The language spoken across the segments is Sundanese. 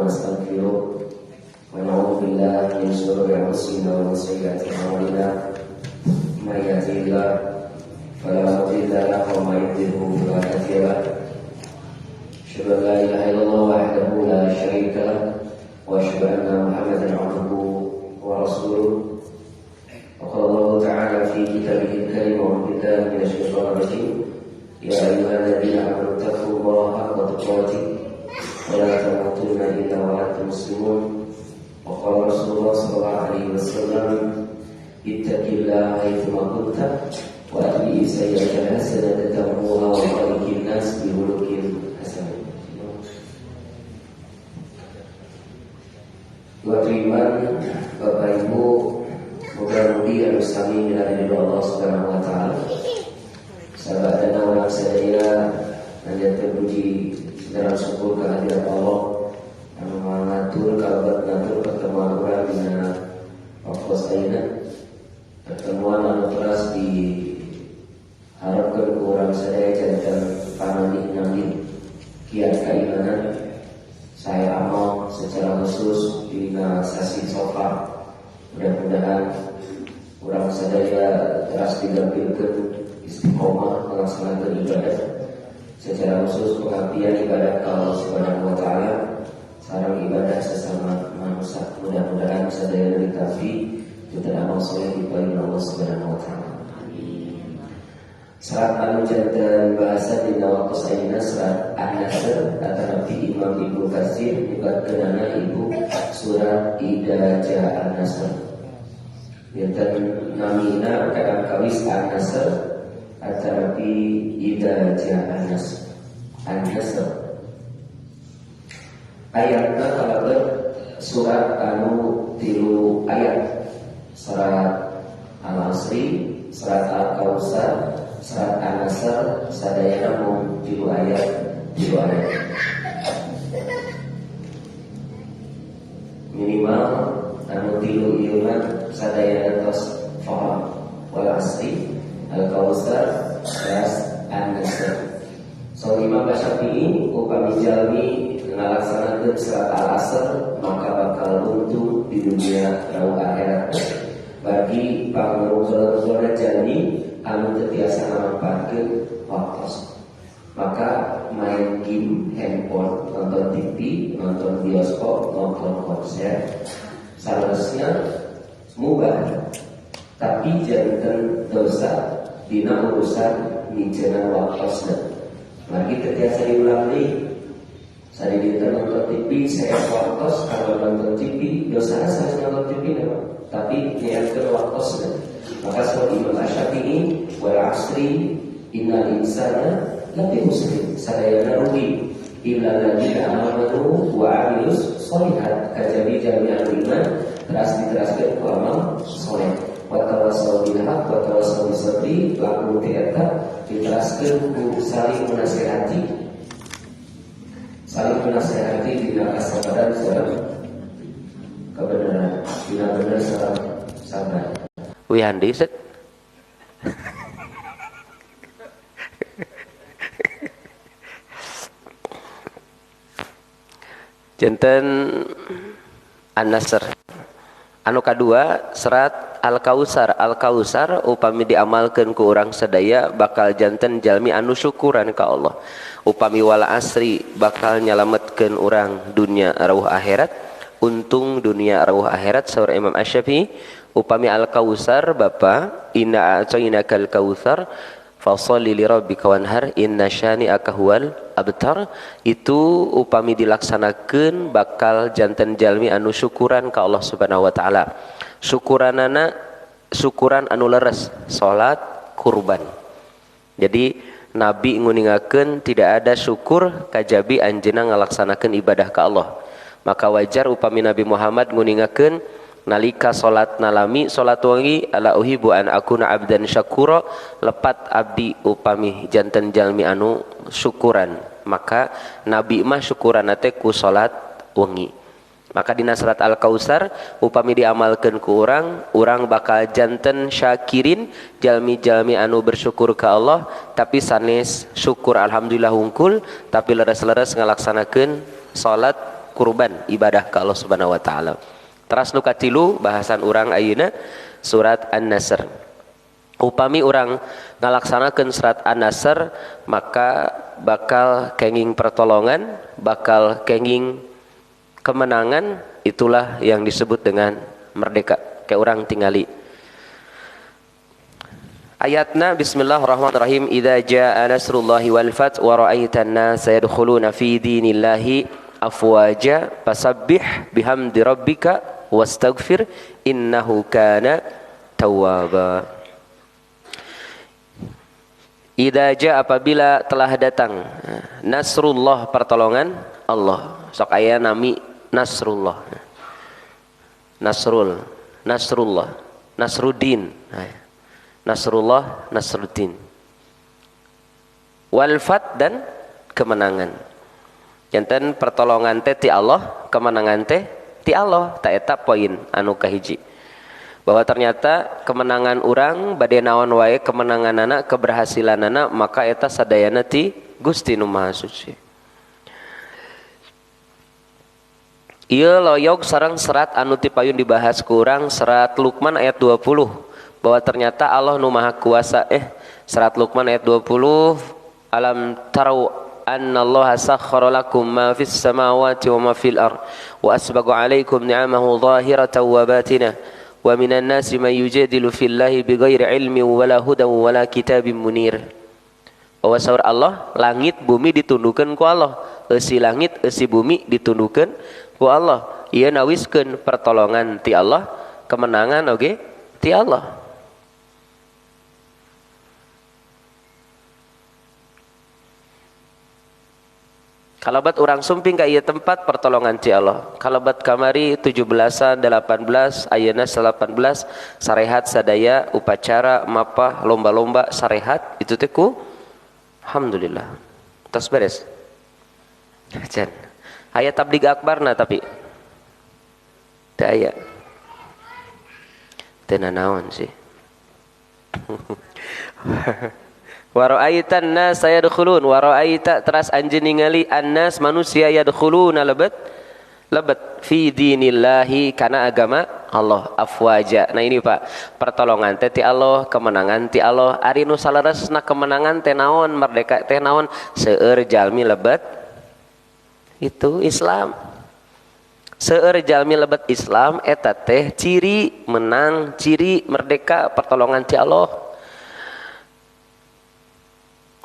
ونستغفره ونعوذ بالله من شرور أنفسنا ومن سيئات أعمالنا. من يهده الله فلا مضل له ومن يضلل فلا هادي له. أشهد أن لا إله إلا الله وحده لا شريك له وأشهد أن محمدا عبده ورسوله. وقال الله تعالى في كتابه الكريم: أعوذ بالله من الشيطان الرجيم، يا أيها الذين آمنوا اتقوا الله حق تقاته ولا تموتن إلا وأنتم مسلمون. وقال رسول الله صلى الله عليه وسلم: اتق الله حيثما كنت وأتبع السيئة الحسنة تمحوها وخالق الناس بخلق حسن. Waktu iman, Bapak Ibu, muga-mugi anu sami minari ridho Allah Subhanahu wa taala. Sahabat dan orang sadaya hanya terpuji dalam syukur kehadirat Allah anu ngatur kalebet ngatur pertemuan urang dina waktu ayeuna. Pertemuan anu teras diharapkeun ku urang sadaya janten panandih-nandih kiat keimanan. Saya amal secara khusus dina sasi Safar. Mudah-mudahan urang sadaya teras digampilkeun istiqomah melaksanakan ibadah. Secara khusus pengabdian ibadah ke Allah Subhanahu wa taala sareng ibadah sesama manusia. Mudah-mudahan sadaya ditampi dinten amal soleh dipayun Allah Subhanahu wa taala. Serat anu janten bahasa dina waktu ayeuna serat An-Nasr atanapi Imam Ibnu Katsir nyebatkeunana ibu surat Idza Jaa An-Nasr. Janten namina kadang kawis An-Nasr atanapi Idza Jaa An-Nasr. An-Nasr. Ayatna kalebet surat anu 3 ayat. Surat Al-Asri, surat Al-Kautsar, surat An-Nasr sadayana mung 3 ayat, 3 ayat. Minimal anu 3 ieu mah sadayana tos faham. Wal Asri, Al-Kautsar, teras An-Nasr. So Imam Syafi'i upami jalmi ngalaksanakeun surat Al-Asr maka bakal untung di dunia rauh akhirat. Bagi pangurung-urungna jalmi anu teu tiasa ngamanfaatkeun waktos. Maka main game handphone, nonton TV, nonton bioskop, nonton konser seharusnya mubah, tapi janten dosa dina urusan miceuna waktosna. Lagi teu tiasa diulang deui. Sadi dinten nonton TV, saya waktos kalau nonton TV, dosana sanes nonton TV na, tapi niatkeun waktosna. Maka saur Imam Asy-Syafi'i, wal asri innal insana lafi khusr, sadayana rugi illa alladziina amanu wa amilus sholihat, kajabi jalmi anu iman teras diteraskeun ku amal soleh. Wa tawassaw bil haqq wa tawassaw bis sabri, laku teh eta diteraskeun ku saling menasehati, saling menasehati dina kasabaran sareng kebenaran, dina bener sareng sabar. Wihandi set. Janten An-Nasr. Anu kadua serat Al-Kautsar. Al-Kautsar upami diamalkeun ku urang sadaya bakal janten jalmi anu syukuran ka Allah. Upami wal asri bakal nyalametkeun urang dunia rauh akhirat, untung dunia rauh akhirat saur Imam Asy-Syafi'i. Upami Al-Kautsar bapa inna a'tainakal kautsar fasholli li rabbika wanhar inna syani'aka huwal abtar, itu upami dilaksanakeun bakal janten jalmi anu syukuran ka Allah Subhanahu wa taala. Syukuranana syukuran anu leres, salat, kurban. Jadi Nabi nguningakeun tidak ada syukur kajabi anjeunna ngalaksanakeun ibadah ka Allah. Maka wajar upami Nabi Muhammad nguningakeun nalika salat nalami salat wengi ala uhibbu an akuna abdan syakura, lepat abdi upami janten jalmi anu syukuran. Maka Nabi mah syukuran teh ku salat wengi. Maka dina surat Al-Kautsar upami diamalkeun ku urang, urang bakal janten syakirin, jalmi-jalmi anu bersyukur ka Allah, tapi sanes syukur alhamdulillah hungkul, tapi leres-leres ngalaksanakeun salat kurban ibadah ka Allah Subhanahu wa taala. Teras nu katilu bahasan urang ayeuna surat An-Nasr. Upami urang ngalaksanakeun surat An-Nasr maka bakal kenging pertolongan, bakal kenging kemenangan, itulah yang disebut dengan merdeka. Kayak urang tingali ayatna bismillahirrahmanirrahim, idza jaa nasrullahi wal fath wa ra'aitan nasa yadkhuluna fi dinillahi afwaja fasabbih bihamdi rabbika wastaghfir innahu kana tawwaba. Idza jaa apabila telah datang nasrullah pertolongan Allah. Sok aya nami Nasrullah. Nasrul, Nasrullah, Nasruddin. Nasrullah, Nasruddin. Wal fat dan kemenangan. Janten pertolongan teh ti Allah, kemenangan teh ti Allah. Ta eta poin anu kahiji. Bahwa ternyata kemenangan urang bade naon wae kemenanganana, keberhasilanana maka eta sadayana ti Gusti Nu Maha Suci. Ieu loyog sareng serat anu ti payun dibahas ku urang serat Luqman ayat 20 bahwa ternyata Allah nu Maha Kuasa. Serat Luqman ayat 20, alam tarau annallaha sakhkhara lakum ma fis samawati wa ma fil ard wa asbaga 'alaikum ni'amahu zahiratan wa batinah wa minan nasi man yujadilu fillahi bighairi ilmin wala hudan wala kitabim munir. Bahwa saur Allah langit bumi ditundukeun ku Allah, eusi langit eusi bumi ditundukeun ku Allah. Ieu nawiskeun pertolongan ti Allah, kemenangan oge ti Allah. Kalabat urang sumping ka ieu tempat pertolongan ti Allah. Kalabat kamari 17-an, 18, ayeuna 18 sarehat sadaya upacara mapah lomba-lomba sarehat itu teh ku alhamdulillah. Tos beres. Acan. Aya tabligh akbarna tapi teu aya. Teu nanaon sih. Wa ra'aitan nas yadkhulun wa ra'aita teras anjeun ningali annas manusia yadkhuluna lebet lebet fi dinillahi kana agama Allah afwaja. Nah ini Pak, pertolongan teh ti Allah, kemenangan ti Allah. Ari nu saleresna kemenangan teh naon, merdeka teh naon, seueur jalmi lebet itu Islam. Seueur jalmi lebet Islam eta teh ciri menang, ciri merdeka, pertolongan ti Allah.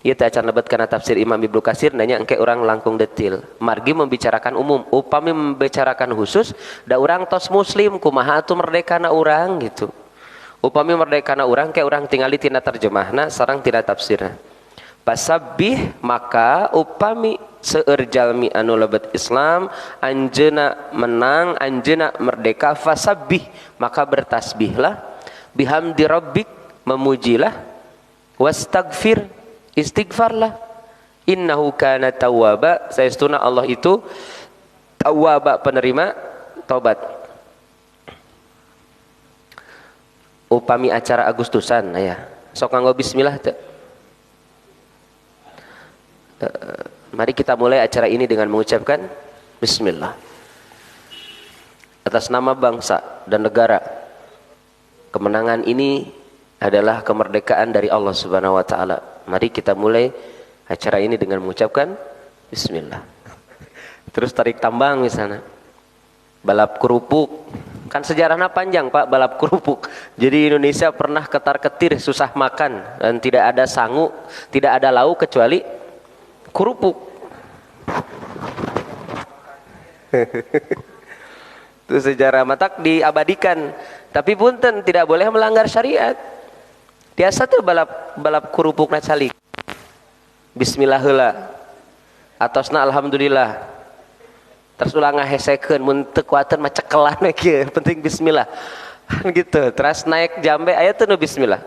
Ieu teh acan lebet kana tafsir Imam Ibnu Katsir nanya engke urang langkung detil. Margi membicarakan umum, upami membicarakan khusus da urang tos muslim kumaha atuh merdekana urang gitu. Upami merdekana urang ke urang tingali tina terjemahna sareng tina tafsirna. Pasabbih maka upami seueur jalmi anu lebet Islam anjeuna menang, anjeuna merdeka, fasabbih maka bertasbihlah, bihamdi rabbik memujilah, wastaghfir istighfarlah, innahu kana tawwaba saestuna Allah itu tawwaba penerima tobat. Upami acara Agustusan aya sok nganggo bismillah teu? Mari kita mulai acara ini dengan mengucapkan bismillah. Atas nama bangsa dan negara, kemenangan ini adalah kemerdekaan dari Allah Subhanahu wa taala. Mari kita mulai acara ini dengan mengucapkan bismillah. Terus tarik tambang misalnya, balap kerupuk. Kan sejarahnya panjang Pak, balap kerupuk. Jadi Indonesia pernah ketar-ketir susah makan dan tidak ada sangu, tidak ada lauk kecuali kerupuk. Itu sejarah matak diabadikan. Tapi punten tidak boleh melanggar syariat. Biasa tuh balap kerupuk na calik. Bismillah heula. Atosna alhamdulillah. Terus ulah ngahesekeun mun teu kuateun mah cekelan we kieu, penting bismillah. Gitu. Terus naik jambe aya teu nu bismillah.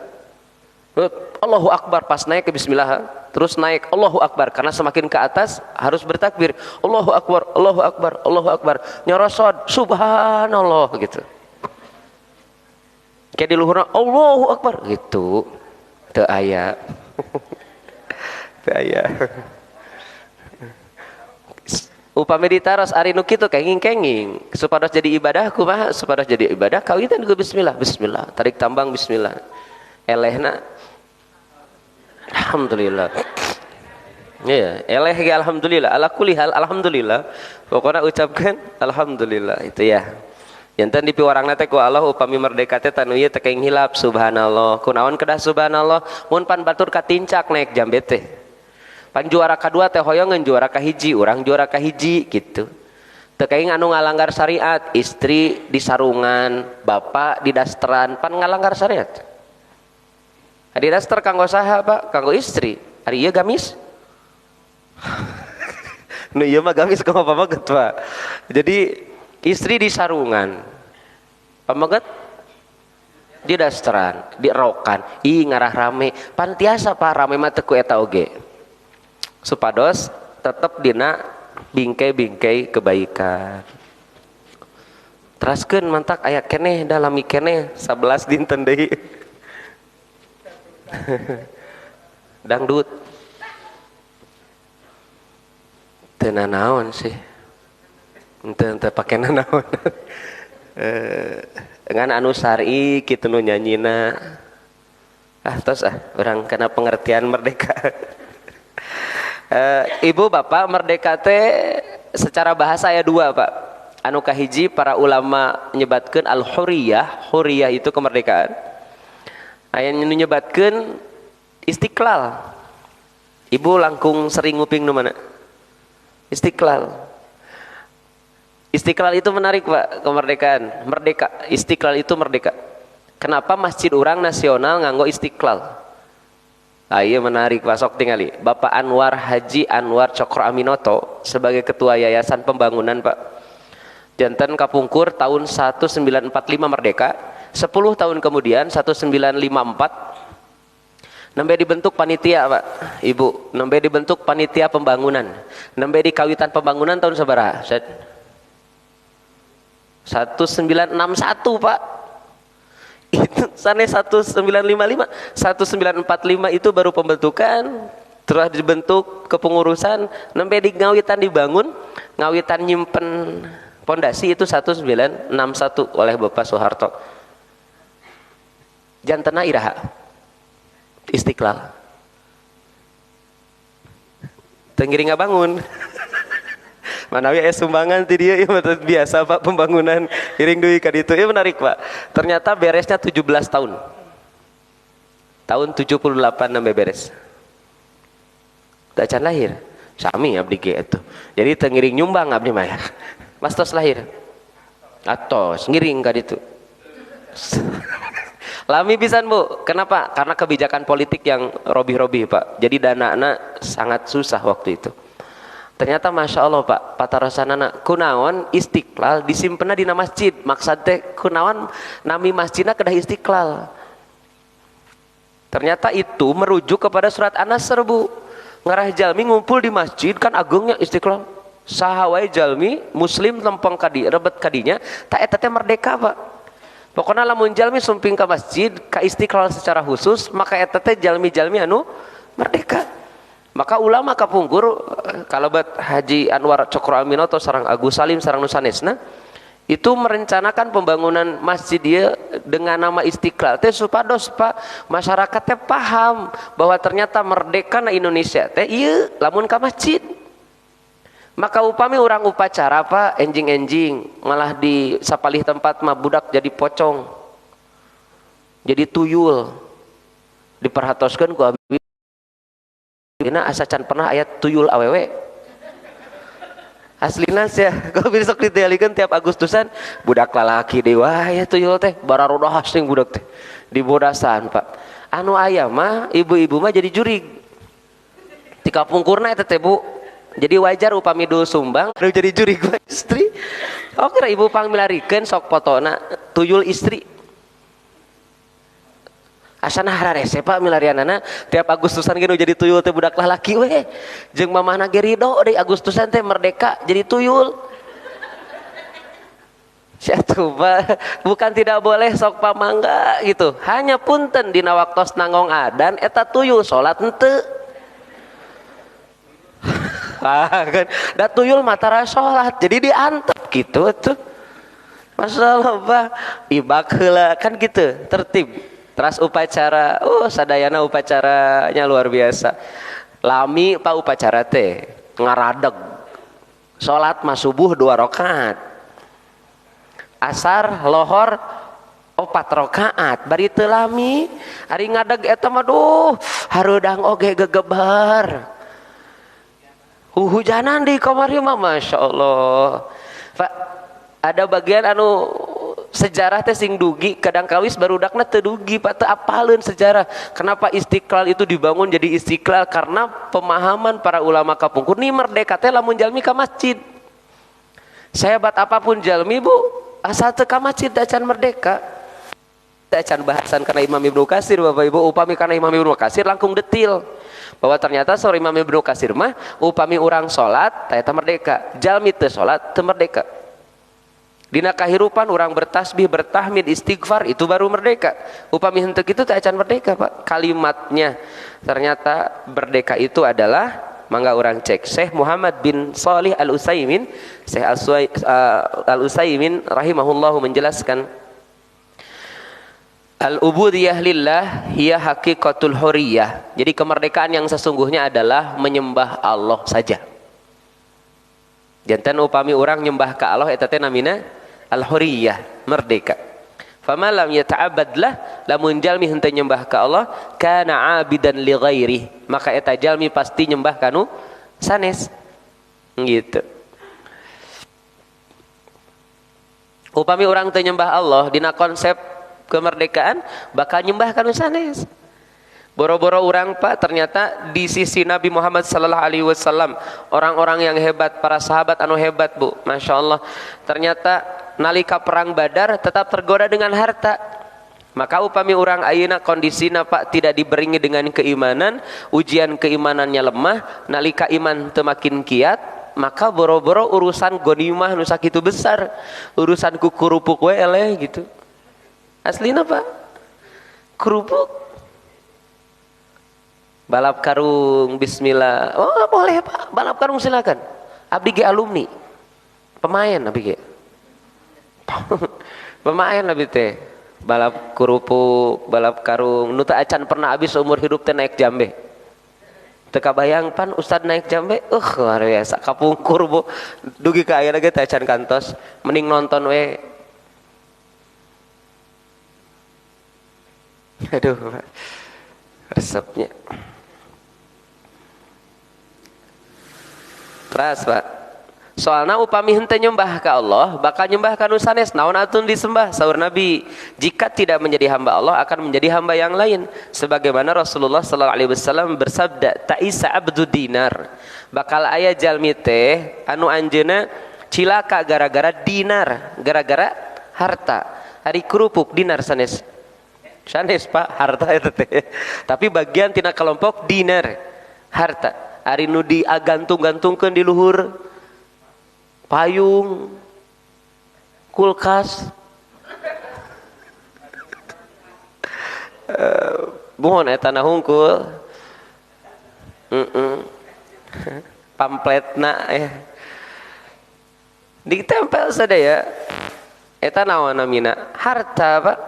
Allahu akbar pas naik ke bismillah, terus naik Allahu akbar karena semakin ke atas harus bertakbir. Allahu akbar, Allahu akbar, Allahu akbar. Nyorosod subhanallah gitu. Kayak di luhurna Allahu akbar gitu. Teu aya. Teu aya. Upami ditaros ari nu kitu kenging-kenging supados jadi ibadah kumaha supados jadi ibadah kawitan ku bismillah bismillah tarik tambang bismillah elehna alhamdulillah. Iya, eleh ge alhamdulillah ala kulli hal alhamdulillah. Pokona ucapkan alhamdulillah itu ya. Janten dipiwarangna teh ku Allah upami merdeka teh tanu ieu teh kenging hilap subhanallah. Kunaon kedah subhanallah mun pan batur katincak naik jambe teh. Pan juara kadua teh hoyongeun juara kahiji, urang juara kahiji gitu. Teu kaing anu ngalanggar syariat, istri di sarungan, bapak di dasteran, pan ngalanggar syariat. Di daster kanggo saha, Pak? Kanggo istri. Ari ieu gamis. Nu ieu mah gamis kanggo pameget, Pak. Jadi istri di sarungan, pameget di dasteran, di rokan, ih ngarah rame. Pan tiasa Pak rame mah teu ku eta oge. Supados tetep dina bingkai-bingkai kebaikan. Teraskeun mantak aya keneh dalami keneh 11 dinten deui. Dangdut. Teu nanaon sih. Henteu teu pake nanaon. Ngan anu syar'i kitu nu nyanyina. Ah tos ah urang kana pengertian merdeka. Ibu bapak merdeka teh secara bahasa ya dua Pak. Anu kahiji para ulama nyebatkeun al-huriyah, huriyah itu kemerdekaan. Aya nu nyebatkeun istiqlal. Ibu langkung sering nguping nu mana? Istiqlal. Istiqlal itu menarik Pak, kemerdekaan. Merdeka, istiqlal itu merdeka. Kenapa masjid urang nasional nganggo istiqlal? Ah, iya menarik Pak, sok tingali. Bapak Anwar Haji Anwar Cokroaminoto sebagai ketua Yayasan Pembangunan Pak. Janten kapungkur tahun 1945 merdeka, 10 tahun kemudian 1954 nembe dibentuk panitia Pak, Ibu, nembe dibentuk panitia pembangunan. Nembe dikawitan pembangunan tahun sabaraha? 1961 Pak. Itu sana 1955, 1945 itu baru pembentukan, telah dibentuk kepengurusan, sampai di ngawitan dibangun, ngawitan nyimpen pondasi itu 1961 oleh Bapak Soeharto. Jantena iraha Istiqlal. Tenggiri ngabangun. Manawi aya sumbangan ti dieu ieu biasa Pak pembangunan iring deui ka ditu. Ieu menarik Pak. Ternyata beresnya 17 tahun. Tahun 78 sampai beres. Tak can lahir. Sami abdi ge atuh. Jadi teu ngiring nyumbang abdi mah ya. Mas tos lahir. Atos ngiring ka ditu. Lami pisan Bu. Kenapa? Karena kebijakan politik yang robih-robih Pak. Jadi danana sangat susah waktu itu. Ternyata Masya Allah Pak, patarosanana kunaon istiqlal disimpenna dina masjid. Maksud teh kunaon nami masjidna kedah istiqlal. Ternyata itu merujuk kepada surat An-Nasr Bu. Ngarah jalmi ngumpul di masjid kan agungnya istiqlal. Saha wae jalmi muslim lempeng kadi rebet kadinya ta eta teh merdeka Pak. Pokona lamun jalmi sumping ka masjid ka istiqlal secara khusus maka eta teh jalmi-jalmi anu merdeka. Maka ulama kapungkur kalabat Haji Anwar Cokroaminoto sareng Agus Salim sareng nusanesna itu merencanakan pembangunan masjid dia dengan nama Istiqlal teh supados Pak masyarakat teh paham bahwa ternyata merdeka na Indonesia teh ieu lamun ka masjid. Maka upami urang upacara Pak enjing-enjing malah di sapalih tempat mah budak jadi pocong. Jadi tuyul. Diperhatoskeun ku abdi dina asa can pernah ayat tuyul awewe. Aslina sih ya, kalau besok ditialikeun tiap Agustusan budak lalaki deui wah ya tuyul teh bararodah sing budak teh di bodasan Pak. Anu aya mah ibu-ibu mah jadi jurig. Ti kapungkurna eta teh Bu. Jadi wajar upami dul sumbang anu jadi jurig istri. Oke ibu pangmilarikeun sok fotona tuyul istri. Asana hararese Pak milarianana tiap Agustusan ge nu jadi tuyul teh budak lalaki we. Jeung mamahna ge rido deui Agustusan teh merdeka jadi tuyul. Atuh Pak, bukan tidak boleh sok pamangga gitu. Hanya punten dina waktos nangong adan eta tuyul salat henteu. Kan da tuyul mah tara salat jadi diantep gitu tuh. Masyaallah bah, ibak heula kan gitu, tertib. Teras upacara, sadayana upacaranya luar biasa. Lami pak upacara teh ngaradeg. Salat mah subuh 2 rakaat. Asar lohor 4 rakaat, bari teu lami. Ari ngadeg eta mah duh, hareudang oge gegebar. Hujanan di kamari mah masyaallah. Pak, ada bagian anu sejarah teh sing dugi, kadang kawis barudakna teu dugi, Pak, teu apaleun sejarah. Kenapa Istiqlal itu dibangun jadi Istiqlal? Karena pemahaman para ulama kapungkur ni merdeka teh lamun jalmi ka masjid. Sehebat apapun jalmi bu, asal teu ka masjid acan merdeka. Acan bahasan karena Imam Ibnu Katsir Bapak Ibu, upami karena Imam Ibnu Katsir langkung detil. Bahwa ternyata saur Imam Ibnu Katsir mah upami urang salat teh eta merdeka, jalmi teu salat teu merdeka. Dina kahirupan orang bertasbih, bertahmid, istighfar itu baru merdeka. Upami henteu kitu teh acan merdeka, Pak. Kalimatnya ternyata merdeka itu adalah mangga urang cek Syekh Muhammad bin Shalih Al-Utsaimin, Syekh Al-Utsaimin rahimahullahu menjelaskan al-ubudiyah lillah hiya haqiqatul huriyah. Jadi kemerdekaan yang sesungguhnya adalah menyembah Allah saja. Jantan upami orang nyembah ka Allah eta teh namina al-huriyah, merdeka. Fama lam yata'abbadlah, lamun jalmi henteu nyembah ka Allah, kana 'abidan li ghairihi, maka eta jalmi pasti nyembah kanu sanes. Gitu. Upami orang teu nyembah Allah dina konsep kemerdekaan bakal nyembah kanu sanes. Boro-boro orang Pak, ternyata di sisi Nabi Muhammad sallallahu alaihi wasallam orang-orang yang hebat, para sahabat anu hebat bu, masya Allah. Ternyata nalika perang Badar tetap tergoda dengan harta. Maka upami orang ayeuna kondisina Pak tidak diberingi dengan keimanan, ujian keimanannya lemah, nalika iman temakin kiat, maka boro-boro urusan gonimah nu sakitu besar, urusan kukurupuk we eleh gitu. Aslina Pak, kerupuk. Balap karung bismillah. Oh boleh Pak, balap karung silakan. Abdi ge alumni. Pemain abdi ge. Pemain abdi teh. Balap kerupuk, balap karung. Nu teu acan pernah habis seumur hidup teh naik jambe. Teu kabayang pan ustad naik jambe, luar biasa kapungkur bu. Dugi ka ayeuna ge teu acan kantos, mending nonton we. Aduh, resepnya. Keras Pak. Soalna upami henteu nyembah ka Allah bakal nyembah ka nu sanes, naon atun disembah saur Nabi. Jika tidak menjadi hamba Allah akan menjadi hamba yang lain. Sebagaimana Rasulullah sallallahu alaihi wasallam bersabda, ta'isa abdu dinar. Bakal aya jalmi teh anu anjeunna cilaka gara-gara dinar, gara-gara harta. Hari kerupuk dinar sanes. Sanes Pak, harta itu teh. Tapi bagian tina kelompok dinar, harta. Ari nu diagantung-gantungkeun di luhur payung, kulkas. Mohon eta na hungkul. Pampletna ya. Ditempel sadaya. Eta naon namina? Harta, Pak.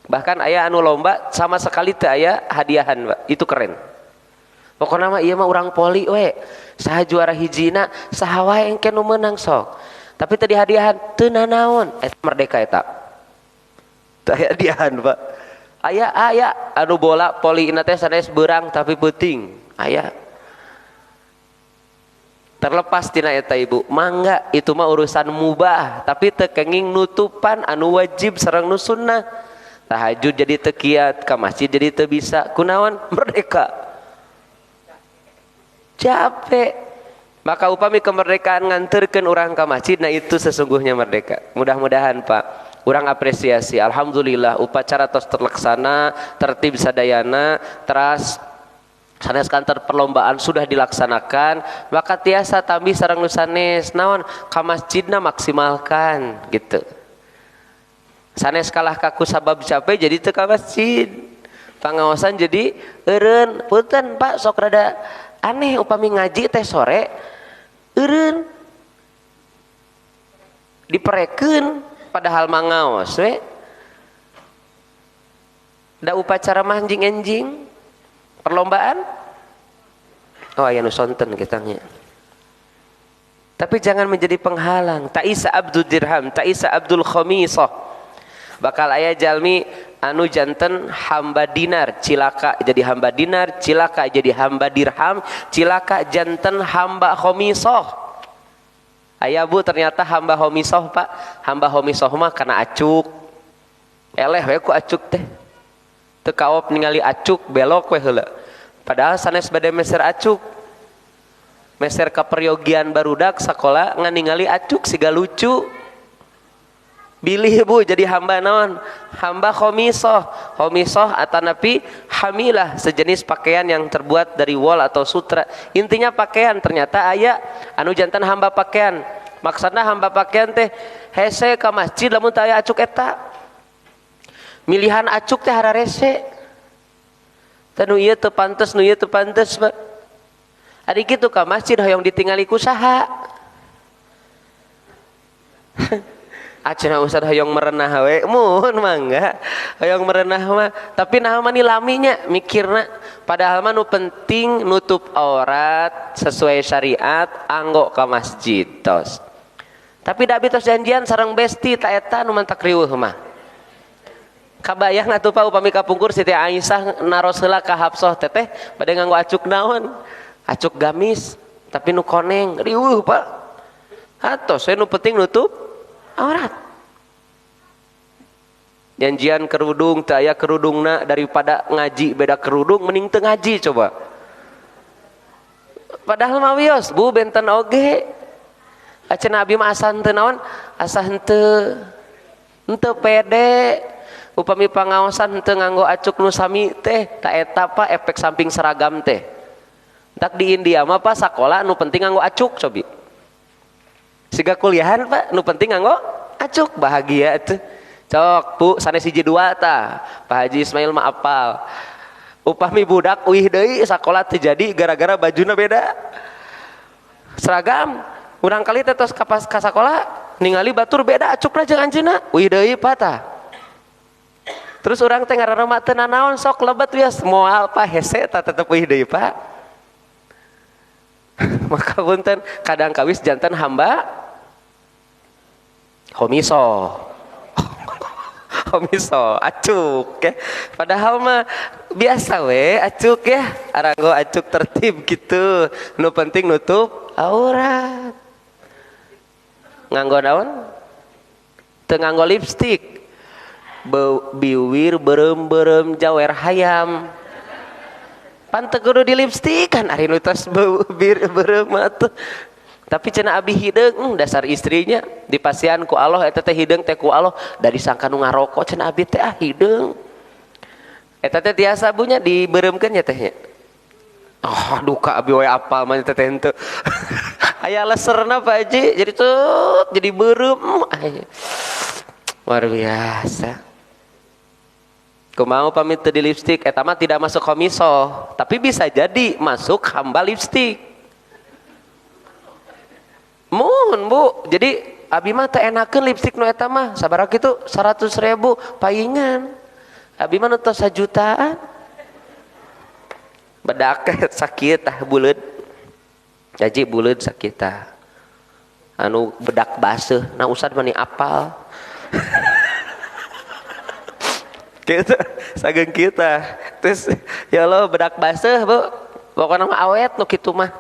Bahkan aya anu lomba sama sekali teu aya hadiahan, Pak. Itu keren. Pokokna mah ieu mah urang poli we. Saha juara hijina, saha wae engke nu meunang sok. Tapi tadi hadiahan teu nanaon, eta merdeka eta. Teu aya hadiahan, Pak. Aya aya anu bola polina teh sanes beurang tapi peuting. Aya. Terlepas tina eta ibu, mangga itu mah urusan mubah, tapi teu kenging nutupan anu wajib sareng nu sunnah. Tahajud jadi teu kiat, ka masjid jadi teu bisa. Kunaon? Merdeka. Capek. Maka upami kemerdekaan nganterkeun urang ka masjid, nah itu sesungguhnya merdeka. Mudah-mudahan Pak, urang apresiasi. Alhamdulillah upacara tos terlaksana, tertib sadayana, teras sanes kantor perlombaan sudah dilaksanakan, maka tiasa tambih sareng nu sanes naon ka masjidna maksimalkan gitu. Sanes kalah kaku sabab capek jadi teu ka masjid. Pangaosan jadi eureun. Punten Pak, sok rada aneh upami ngaji teh sore Eureun. Diperekeun padahal mah ngaos we. Da upacara mah anjing-anjing perlombaan. Oh aya nu sonten kita nya. Tapi jangan menjadi penghalang. Ta'isa abdul dirham, ta'isa abdul khamisah. Bakal aya jalmi anu janten hamba dinar, cilaka jadi hamba dinar, cilaka jadi hamba dirham, cilaka janten hamba khamisah. Aya bu ternyata hamba khamisah pak, hamba khamisah mah kana acuk. Eleh we ku acuk teh. Teu kaop ningali acuk belok we heula. Padahal sanes bade meser acuk. Meser kaperyogian barudak sakola ngan ningali acuk siga lucu. Bilih bu jadi hamba naon? Hamba khomisoh. Khomisoh atanapi hamilah, sejenis pakaian yang terbuat dari wol atau sutra. Intinya pakaian, ternyata aya anu jantan hamba pakaian. Maksudna hamba pakaian teh hese ka masjid lamun teu aya acuk eta. Milihan acuk teh hararese. Teh nu ieu teu pantes, nu ieu teu pantes, Pak. Ari kitu ka masjid hoyong ditingali ku saha? Acenah ustad hoyong merenah we, mun mangga hoyong merenah mah, tapi naha mah ni laminya mikirna, padahal mah nu penting nutup aurat sesuai syariat anggo ka masjid tos. Tapi da abi tos janjian sareng besti ta eta nu mantak riweuh mah. Kabayang atuh Pak upami kapungkur Siti Aisyah naros heula ka Hafsah teteh bade nganggo acuk naon? Acuk gamis tapi nu koneng riweuh Pak. Atos we nu penting nutup aurat. Janjian kerudung teu aya kerudungna, daripada ngaji beda kerudung mending teu ngaji coba. Padahal mah wios bu benten oge. Acenah abi mah asa henteu naon? Asa henteu henteu pede. Upami pangaosan henteu nganggo acuk nu sami teh, ta eta Pak efek samping seragam teh. Tak di India mah Pak sakola nu penting nganggo acuk cobi. Siga kuliahan Pak nu penting nganggo acuk bahagia tuh. Cok bu sanes hiji dua tah. Pak Haji Ismail mah apal. Upami budak uih deui sakola teu jadi gara-gara bajuna beda. Seragam urang kali teh tos ka sakola ningali batur beda acukna jeung anjeunna uih deui Pak tah. Terus urang teh ngararema teu nanaon sok lebet wios moal Pak hese tah tetep uih deui Pak. Maka punten kadang kawis jantan hamba homiso. Homiso acuk ya. Padahal mah biasa we acuk ya, aranggo acuk tertib gitu. Nu penting nutup aurat. Nganggo naon? Teu nganggo lipstik. Biwir berem-berem jawer hayam. Pan teu kudu di lipstik kan ari nu tos bibir berem atuh. Tapi cenah abi hideung dasar istrinya dipasian ku Allah eta teh hideung teh ku Allah dari sangka nu ngarokok cenah abi teh ah hideung. Eta teh tiasa bunya dibeuremkeun nya teh nya. Oh duka abi we apal mah teh henteu. Aya leserna Pak Haji jadi tut jadi beureum. Luar biasa. Kumaha pamit teu di lipstik eta mah tidak masuk komiso, tapi bisa jadi masuk hamba lipstik. Mohon bu, jadi abi mah teu enakeun lipstik nu eta mah, sabaraha kitu 100.000 paingan. Abi mah nu tos sajutaan. Bedak sakit tah buleud. Jaji buleud sakit tah. Anu bedak baseuh, nah ustad mah ni apal. Gitu, sageung kita. Terus ya Allah bedak baseuh bu, pokona mah awet nu kitu mah.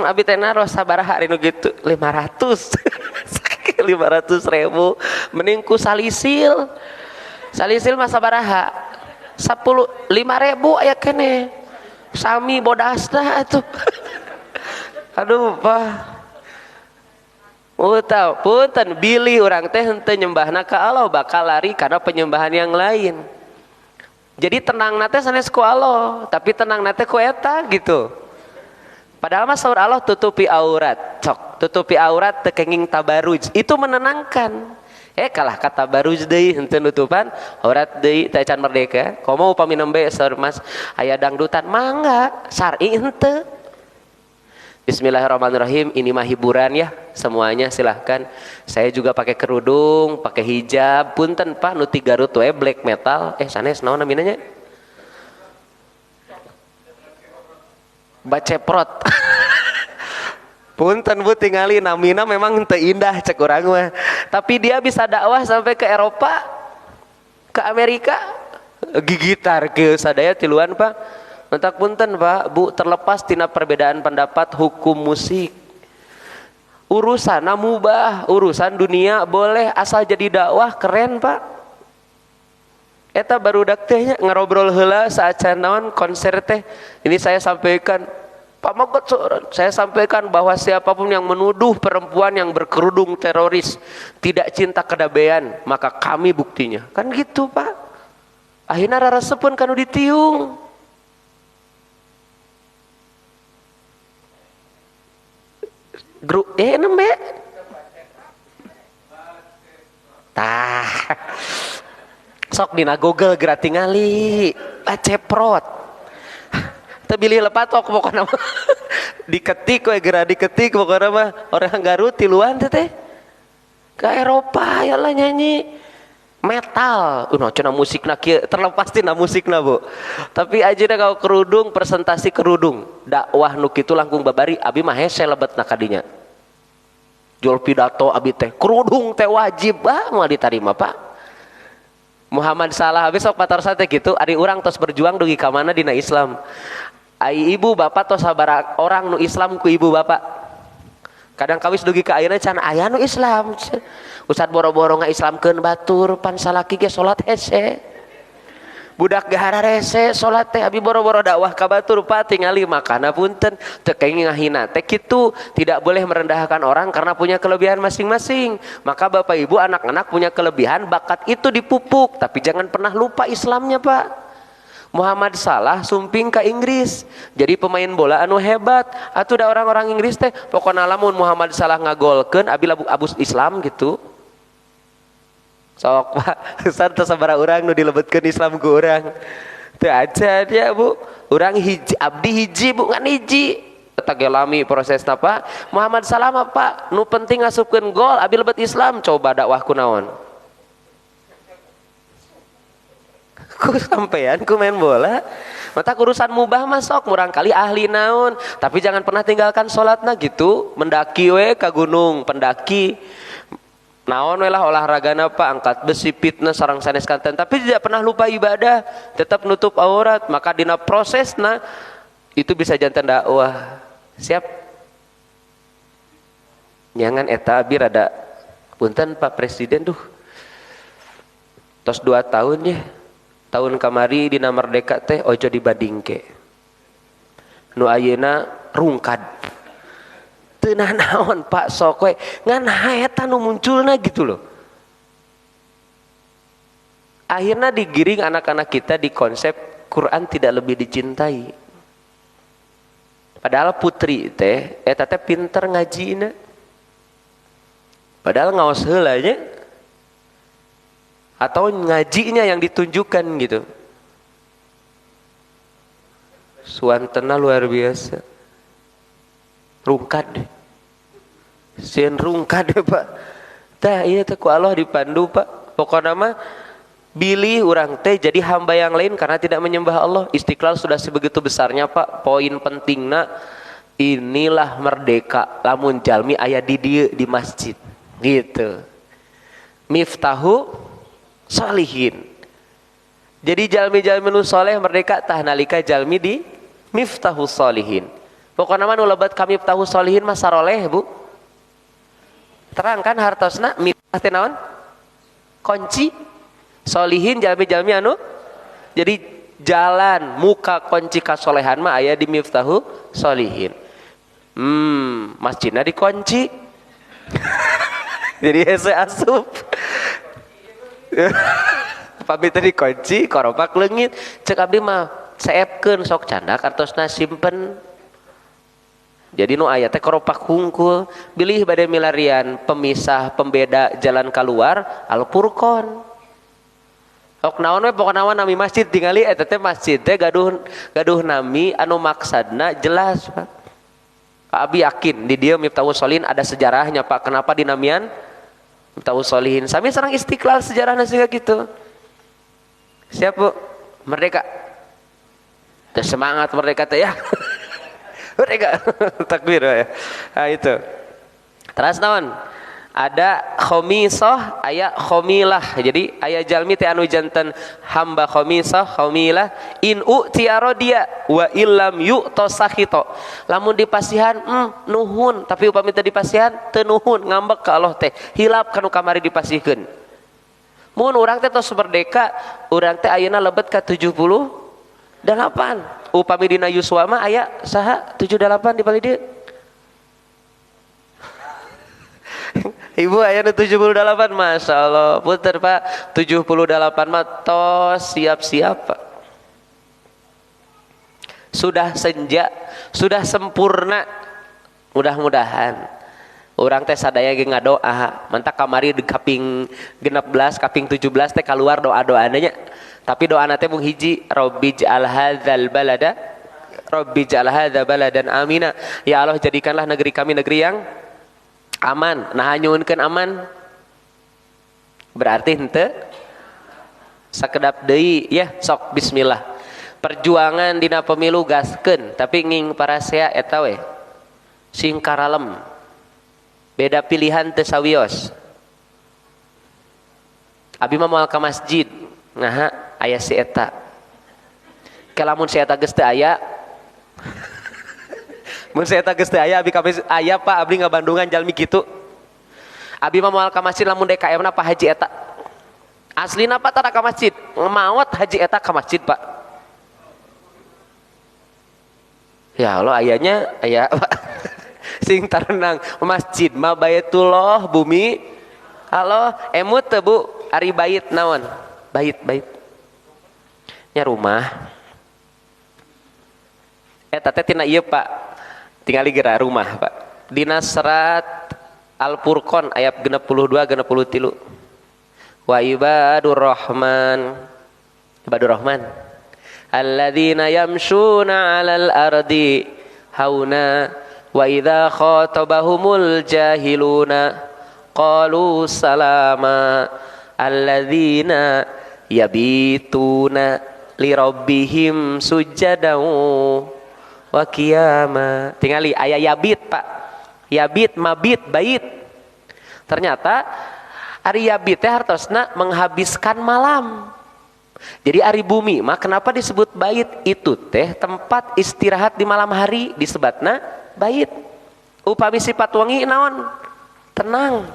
Abi teh naros sabaraha ari nu kitu 500. 500.000 mending ku salisil. Salisil mah sabaraha? 10 5.000 aya keneh. Sami bodasna atuh. Aduh Pak. Utau, punten bilih urang teh henteu nyembahna ka Allah bakal lari karena penyembahan yang lain. Jadi tenang nate sanes ku Allah, tapi tenang nate ku eta gitu. Padahal mah saur Allah tutupi aurat, cok, tutupi aurat teu kenging tabaruj, itu menenangkan. Kalah kata tabaruj deui henteu nutupan aurat deui teh can merdeka. Komo upami nembe saur Mas aya dangdutan mangga syar'i henteu. Bismillahirrahmanirrahim, ini mah hiburan ya, semuanya silahkan. Saya juga pakai kerudung, pakai hijab, punten Pak, nu ti Garut we black metal, sanes naon namina nya? Baceprot. Punten Bu tingali namina memang teu indah cek urang mah. Tapi dia bisa dakwah sampai ke Eropa, ke Amerika, gigitar ke sadaya tiluan Pak. Mentak punten Pak, Bu, terlepas tina perbedaan pendapat hukum musik. Urusan mubah, urusan dunia boleh asal jadi dakwah keren Pak. Eta barudak teh nya ngarobrol heula saacan naon konser teh. Ini saya sampaikan Pak Mogot, saya sampaikan bahwa siapapun yang menuduh perempuan yang berkerudung teroris tidak cinta kedabean, maka kami buktinya. Kan gitu Pak. Akhirnya rarasepeun kanu ditiung. Grup nembe tah sok dina Google geura tingali baceprot teu bilih lepatok pokona mah diketik we geura diketik pokona mah orang Garut tiluan teh ke Eropa ya lah nyanyi metal cenah musikna kieu terlepas tina musikna Bu tapi ajeuna kau kerudung presentasi kerudung dakwah nu kitu langkung babari abi mah hese lebetna ka dinya jual pidato abi teh kerudung teh wajib ah moal ditarima Pak Muhammad Salah abi sok patarsa teh kitu ari urang tos berjuang dugi ka mana dina Islam ai ibu bapak tos sabaraha orang nu Islam ku ibu bapak kadang kawis dugi ka ayeuna can aya nu Islam Ustad boro-boro ngaislamkeun batur pan salaki ge salat hese budak ge hararese salat teh abi boro-boro dakwah ka batur Pak tingali makana punten teu kenging ngahina teh kitu tidak boleh merendahkan orang karena punya kelebihan masing-masing maka bapak ibu anak-anak punya kelebihan bakat itu dipupuk tapi jangan pernah lupa Islamnya Pak. Muhammad Salah sumping ke Inggris jadi pemain bola anu hebat atuh da orang-orang Inggris teh pokona lamun Muhammad Salah ngagolkeun abi abus Islam gitu sok Pak Ustaz teu sabaraha urang nu dilebetkeun Islam ku urang teu acan ya Bu urang hiji abdi hiji Bu ngan hiji eta ge lami prosesna Pak Muhammad Salah mah Pak nu penting ngasupkeun gol abi lebet Islam coba dakwah ku naon ku sampean ku main bola mata urusan mubah masuk murang kali ahli naon tapi jangan pernah tinggalkan sholatna gitu mendaki we ka gunung pendaki naon we lah olahragana Pak angkat besi fitness sareng sanes kanten tapi tidak pernah lupa ibadah tetap nutup aurat maka dina prosesna itu bisa janten dakwah siap nyangan eta abi rada punten Pak Presiden duh tos 2 tahun ya tahun kamari dina merdeka teh ojo dibandingke nu ayeuna rungkad teu nanaon Pak sok we ngan eta nu munculna gitu loh akhirnya digiring anak-anak kita di konsep Quran tidak lebih dicintai padahal putri teh eta teh pinter ngajina padahal ngaos heula nya atau ngajinya yang ditunjukkan gitu suantena luar biasa rungkad sieun rungkad Pak tah ieu teh ku Allah dipandu Pak pokona mah bilih urang teh jadi hamba yang lain karena tidak menyembah Allah. Istiqlal sudah sebegitu besarnya Pak poin pentingna inilah merdeka lamun jalmi aya di dieu di masjid gitu miftahu solihin. Jadi jalmi-jalmi nu soleh merdeka tah nalika jalmi di miftahu solihin. Pokokna mah nu lebat ka miftahu solihin mah saroleh Bu. Terang kan hartosna miftah teh naon? Kunci. Solihin jalmi-jalmi anu jadi jalan muka kunci kasolehan mah aya di miftahu solihin. Masjidna dikunci. Jadi hese asup. Pamit tadi kunci koropak leungit cek abdi mah seepkeun sok canda kartosna simpen jadi nu aya teh koropak hungkul bilih bade milarian pemisah pembeda jalan keluar Al-Furqan sok naon we pokona mah nami masjid tingali eta teh masjid teh gaduh nami anu maksadna jelas Pak. Pak Abi yakin di dieu Miftahus Sholihin ada sejarahnya Pak. Kenapa dinamian Miftahus Sholihin? Sami sareng Istiqlal sejarahna siga gitu. Siap Bu? Merdeka. Teh semangat merdeka teh ya. Merdeka. Takbir ya. Nah itu. Terus naon? Ada khomisoh, aya khomilah. Jadi aya jalmi teh anu janten hamba khomisoh, khomilah in u'tiya radiya wa illam yu'ta sakhita. Lamun dipasihan nuhun, tapi upami teu dipasihan teu nuhun, ngambek ka Allah teh. Hilap kanu kamari dipasihkeun. Mun urang teh tos merdeka, urang teh ayeuna lebet ka 78. Upami dina yuswa mah aya saha 78 di palih dieu? Ibu aya nu 78, Masya Allah. Puter Pak, 78 mah tos siap-siap Pak. Sudah senja, sudah sempurna. Mudah-mudahan urang teh sadaya ge ngadoa. Mantak kamari di kaping 16, kaping 17 teh keluar doa-doana nya. Tapi doana teh mung hiji, Rabbi ij'al hadzal balada, Rabbi ij'al hadza baladan amina. Ya Allah, jadikanlah negeri kami negeri yang aman. Nah nyuhunkeun aman berarti henteu sakedap deui ya. Sok bismillah. Perjuangan dina pemilu gaskeun, tapi nging parasea eta we sing karalem. Beda pilihan teu sawios. Abi mah moal ka masjid, naha aya si eta. Ke lamun si eta geus teu aya. Mun si eta geus teu aya abi ka aya Pak, abdi ngabandungan jalmi kitu. Abi mah moal ka masjid lamun DKM na Pak Haji eta. Aslina Pak tara ka masjid, maot Haji eta ka masjid Pak. Ya Allah ayanya aya Pak. Sing tarenang masjid mah baitullah bumi Allah. Emut teu Bu, ari bait naon? Bait bait. Nya rumah. Eta teh tina ieu Pak. Tingali geura rumah Pak. Dina serat Al-Furqan ayat 62 63. Wa ibadur rahman, ibadur rahman alladzina yamshuna 'alal ardi hauna wa idza khatabahumul jahiluna qalu salama alladzina yabituna lirabbihim sujadan wa qiyama. Tingali aya yabit Pak. Yabit, mabit, bait. Ternyata ari yabit teh hartosna menghabiskan malam. Jadi ari bumi mah kenapa disebut bait? Itu teh tempat istirahat di malam hari disebutna bait. Upami sifat wengi naon? Tenang.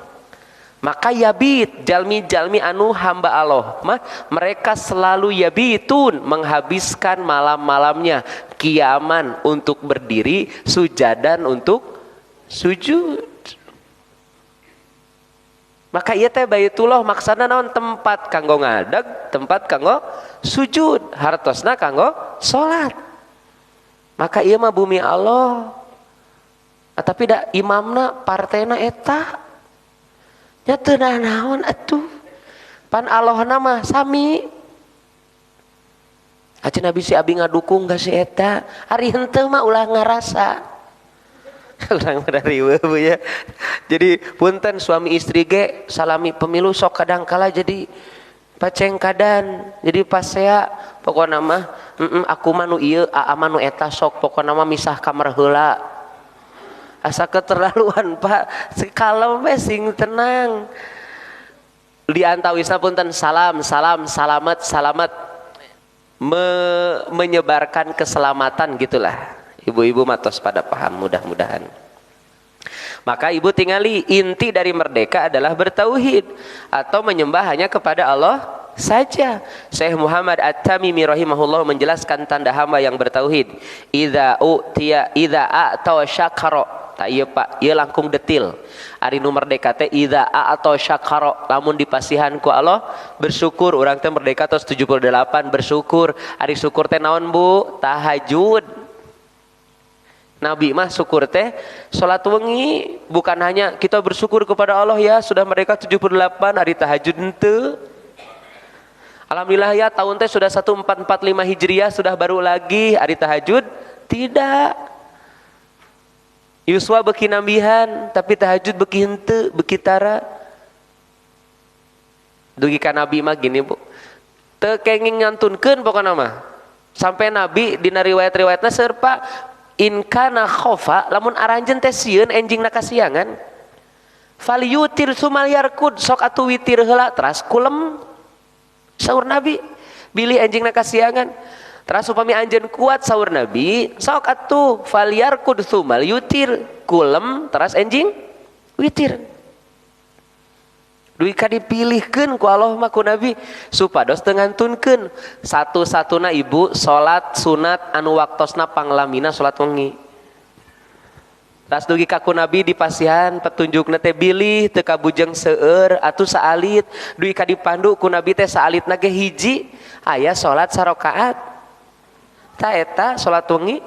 Maka yabit, jalmi-jalmi anu hamba Allah mah mereka selalu yabitun, menghabiskan malam-malamnya, kiaman untuk berdiri, sujadan untuk sujud. Maka ieu teh baitullah maksana naon? Tempat kanggo ngadeg, tempat kanggo sujud, hartosna kanggo salat. Maka ieu mah bumi Allah. Nah, tapi da imamna partena eta. Nya teu naon atuh. Pan Allahna mah sami. Acan abi si abi ngadukung ka si eta, ari henteu mah ulah ngarasa. Urang mah riweuh Bu ya. Jadi punten suami istri ge salami pemilu sok kadang kala jadi pacengkadan, jadi pasea pokona mah aku mah nu ieu, aa mah nu eta sok pokona mah misah kamar heula. Asa keterlaluan Pak, kalem we sing tenang. Di antawisna punten salam, salam, salamat, salamat. Menyebarkan keselamatan gitulah. Ibu-ibu matos pada paham mudah-mudahan. Maka ibu tingali inti dari merdeka adalah bertauhid atau menyembah hanya kepada Allah saja. Syekh Muhammad At-Tamimi rahimahullah menjelaskan tanda hamba yang bertauhid. Idza utiya idza a'ta syakara. Tak ieu Pak, ieu langkung detil. Ari nu merdeka teh idza a'ta syakara, lamun dipasihan ku Allah bersyukur. Urang teh merdeka tos 78 bersyukur. Ari syukur teh naon Bu? Tahajud. Nabi mah syukur teh salat wengi, bukan hanya kita bersyukur kepada Allah ya sudah merdeka 78 hari tahajud henteu. Alhamdulillah ya tahun teh sudah 1445 Hijriah sudah baru lagi hari tahajud tidak. Yuswa beuki nambihan tapi tahajud beuki henteu, beuki tara. Dugi ka Nabi mah gini bu, teu kenging ngantunkeun pokona mah. Sampai Nabi dina riwayat-riwayatna seueur Pak, in kana khofa lamun aranjeun teh sieun enjingna kasiangan, falyutir sumal yarkud, sok atuh witir heula teras kulem. Saur Nabi, bilih enjingna kasiangan. Teras upami anjeun kuat saur Nabi, sok atuh falyarkud sumal yutir, kulem teras enjing witir. Duwi ka dipilihkeun ku Allah mah ku Nabi supados teu ngantunkeun. Satu-satuna ibu salat sunat anu waktosna panglamina salat wengi. Tas dugi ka ku Nabi dipasihan petunjukna teh bilih teu kabujeng seueur atuh saalit. Dugi ka dipandu ku Nabi teh saalitna ge hiji aya salat sarakaat. Ta eta salat wengi.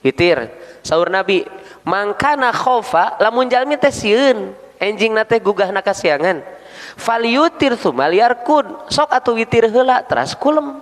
Witir saur Nabi mangkana khofa lamun jalmi teh sieun enjingna teh gugahna kasiangan, falyutir sumal yarkud, sok atuh witir heula teras kulem.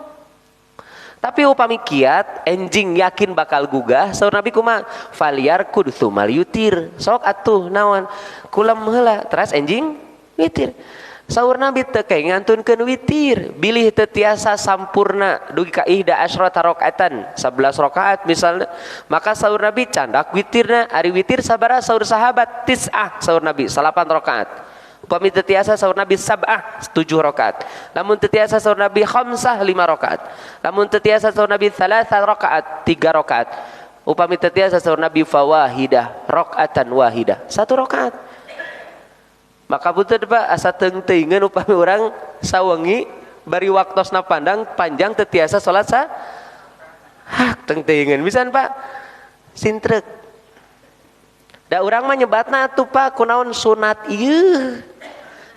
Tapi upami kiat enjing yakin bakal gugah, saur Nabi kumaha? Falyarkud sumal yutir, sok atuh naon kulem heula teras enjing witir. Saur Nabi teu kenging ngantunkeun witir, bilih teu tiasa sampurna dugi ka ihda asyrata rakaatan, 11 rakaat misalnya, maka saur Nabi candak witirna. Ari witir sabaraha saur sahabat? Tis'ah saur Nabi, 8 rakaat. Upami teu tiasa saur Nabi sab'ah, 7 rakaat. Lamun teu tiasa saur Nabi khamsah, 5 rakaat. Lamun teu tiasa saur Nabi thalatha rakaat, 3 rakaat. Upami teu tiasa saur Nabi fawahidah, rakaatan wahidah, 1 rakaat. Maka punten Pak, asa teung-teuingeun upami urang sawengi bari waktosna pandang panjang teu tiasa salat sa hak teung-teuingeun pisan Pak. Sintrek. Da urang mah nyebatna atuh Pak kunaon sunat ieu.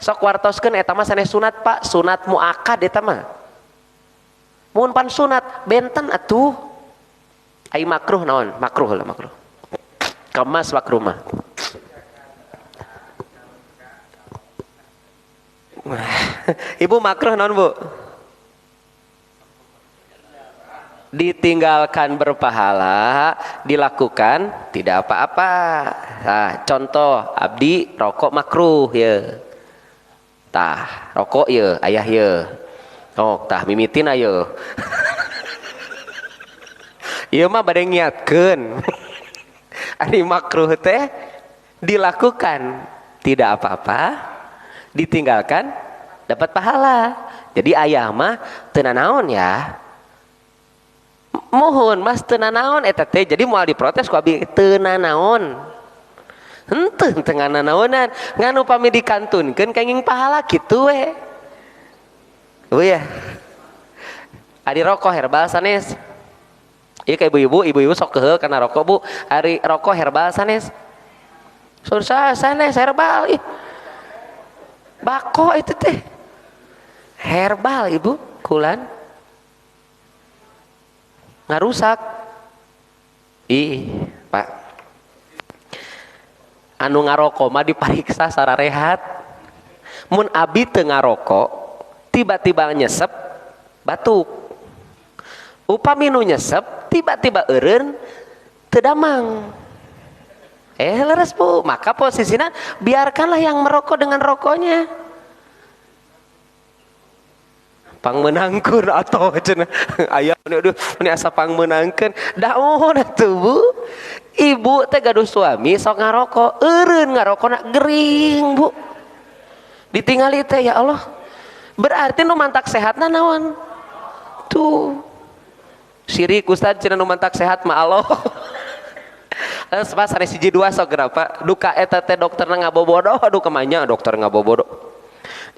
Sok wartoskeun eta mah sanes sunat Pak, sunat muakkad eta mah. Mun pan sunat benten atuh. Ai makruh naon? Makruh lah makruh. Kemas makruh mah. Ibu makruh naon Bu? Ditinggalkan berpahala, dilakukan tidak apa-apa. Nah, contoh abdi rokok makruh ya. Tah, rokok ya, ayah ya. Oh, tah mimitin ayo. Ieu mah bade ngiatkeun. Ari makruh teh dilakukan tidak apa-apa, ditinggalkan dapat pahala. Jadi ayah mah teu nanaon ya. Mohon mas teu nanaon eta teh, jadi moal diprotes ku abi teu nanaon. Henteu teu nanaonan, ngan upami dikantunkeun kenging pahala kitu we. Oh ya. Ari rokok herbal sanes. Ieu ka ibu-ibu, ibu-ibu sok keheul kana rokok Bu. Ari rokok herbal sanes. Sursa sanes herbal ih. Bako itu teh herbal ibu, kulan ngarusak. Ih Pak, anu ngarokok mah dipariksa sararehat. Mun abi teu ngarokok tiba-tiba nyesep batuk. Upami nu nyesep tiba-tiba eureun teu damang. Leres Bu, maka posisinya biarkanlah yang merokok dengan rokoknya. Pangmeunangkeun atau cenah aya aduh ini asa pangmeunangkeun. Da oh atuh Bu. Ibu teh gaduh suami sok ngarokok, eureun ngarokona gering Bu. Ditingali teh ya Allah. Berarti nu mantak sehatna naon? Tuh. Sirik ustad cenah nu mantak sehat mah Allah. Pas hari siji dua sok kenapa duka eta teh dokterna ngabobodo, aduh kemanya dokter ngabobodo.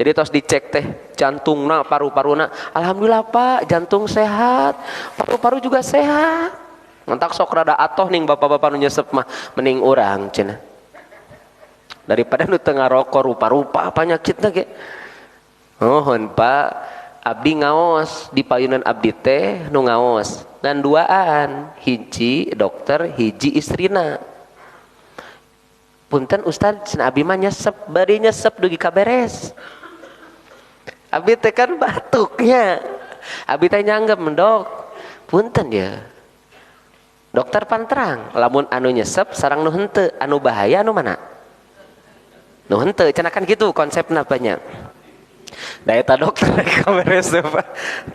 Jadi tos dicek teh jantungna, paru-paruna, alhamdulillah Pak jantung sehat, paru-paru juga sehat. Mentak sok rada atoh ning bapak-bapak nu nyesep mah mending urang cenah. Daripada nu teu ngarokok rupa-rupa panyakitna ge. Mohon Pak, abdi ngaos di payunan abdi teh nu ngaos. Ngan duaan, hiji dokter, hiji istrina. Punten ustad, cenah abi mah nyesep, bari nyesep dugi ka beres. Abi teh kan batuknya. Abi teh nyanggem, dok. Punten ya. Dokter pan terang lamun anu nyesep sareng nu henteu, anu bahaya anu mana? Nu henteu cenah kan gitu konsepna banyak. Da eta dokter kaberes Pak.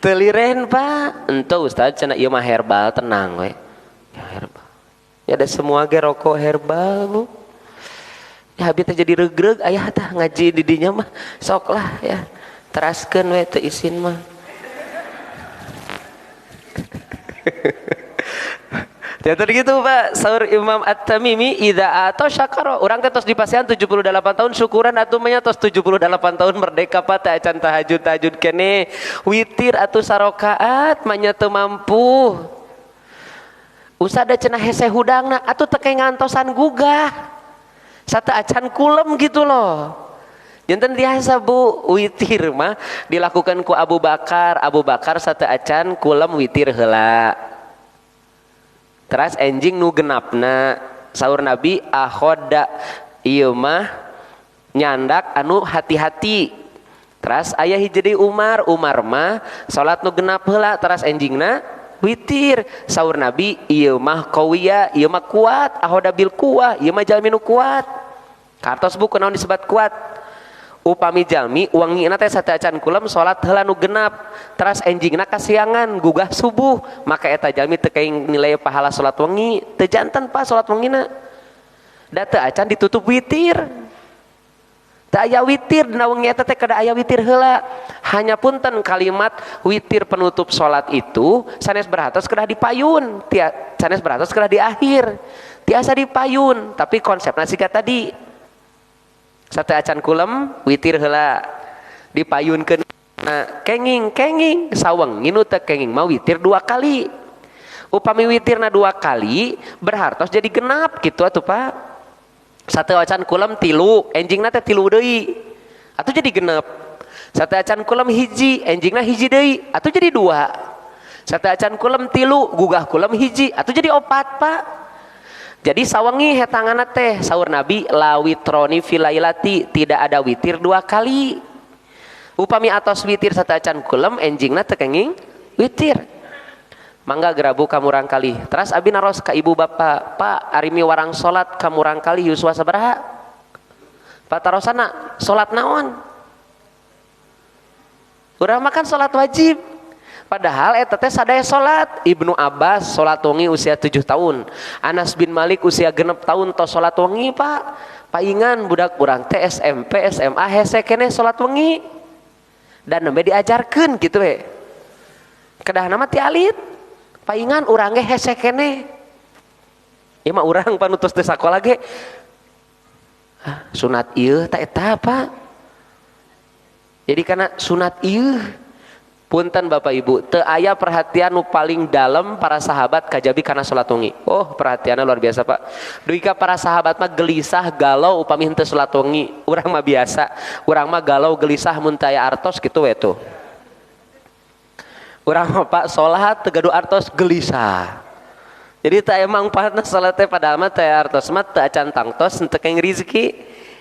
Teu liren Pak. Henteu Ustaz cenah ieu mah herbal tenang we. Ya herbal. Ya ada semua ge rokok herbal Bu. Ya habis teh jadi regreg aya tah ngaji di dinya mah sok lah ya. Teraskeun we teu isin mah. Jadi gitu Pak, saur Imam At-Tamimi idza atau syakara. Urang teh tos dipasihan 78 tahun syukuran atuh mah nya tos 78 tahun merdeka Pak teh acan tahajud-tahajud keneh. Witir atuh sarokaat mah nya teu mampu. Usada cenah hese hudangna atuh teu ngantosan gugah. Sate acan kulem gitu loh. Janten biasa Bu, witir mah dilakukan ku Abu Bakar. Abu Bakar sate acan kulem witir heula. Teras enjing nu genapna saur Nabi akhoda ieu mah nyandak anu hati-hati. Teras aya hiji deui Umar, Umar mah salat nu genap heula teras enjingna witir. Saur Nabi ieu mah qawiya, ieu mah kuat, ahoda bil kuah, ieu mah jalmi nu kuat. Kartos Bu kunaon disebat kuat? Upami jalmi wangina teh sateuacan kulem salat heula nu genap, teras enjingna kasiangan gugah subuh, maka eta jalmi teu kaing nilai pahala salat wengi, teu janten Pak salat wengina. Da teu acan ditutup witir. Teu aya witir dina wengi eta teh kada aya witir heula. Hanya punten kalimat witir penutup salat itu sanes berhartos kedah dipayun, sanes berhartos kedah di akhir. Tiasa dipayun, tapi konsepna siga tadi. Sate acan kulem witir heula dipayunkeun nah, kenging kenging sawengi nu teu kenging mah witir 2 kali. Upami witirna 2 kali berhartos jadi genap gitu atuh Pak. Sate acan kulem 3, enjingna teh 3 deui. Atuh jadi genep. Sate acan kulem 1, enjingna 1 deui, atuh jadi 2. Sate acan kulem 3, gugah kulem 1, atuh jadi 4 Pak. Jadi sawengi hetanganna teh saur Nabi la witroni filailati, tidak ada witir 2 kali. Upami atos witir sateuacan kulem enjingna teu kenging witir. Mangga gerabu ka murang kali. Teras abi naros ka ibu bapak, Pak ari mi warang salat ka murang kali yuswa sabaraha? Patarosana salat naon? Urang makan salat wajib. Padahal eta teh sadaya salat. Ibnu Abbas salat wengi usia 7 tahun. Anas bin Malik usia 6 tahun tos salat wengi Pak. Paingan budak urang teh SMP, SMA hese keneh salat wengi. Dan nembe diajarkeun kitu we. Kedahna mah ti alit. Paingan urang ge hese keneh. Ieu mah urang panutus teu sakola ge. Sunat ieu ta eta Pak. Jadi karena sunat ieu punten Bapak Ibu, teu aya perhatian nu paling dalam para sahabat kajabi kana salat wengi. Oh, perhatianna luar biasa Pak. Dugi ka para sahabat mah gelisah galau upami henteu salat wengi. Urang mah biasa, urang mah galau gelisah mun teu aya artos kitu we tuh. Urang mah Pak salat teu gaduh artos gelisah. Jadi teu aya mangfaatna salat teh padahal mah teu aya artos mah teu acan tangtos henteu kenging rezeki.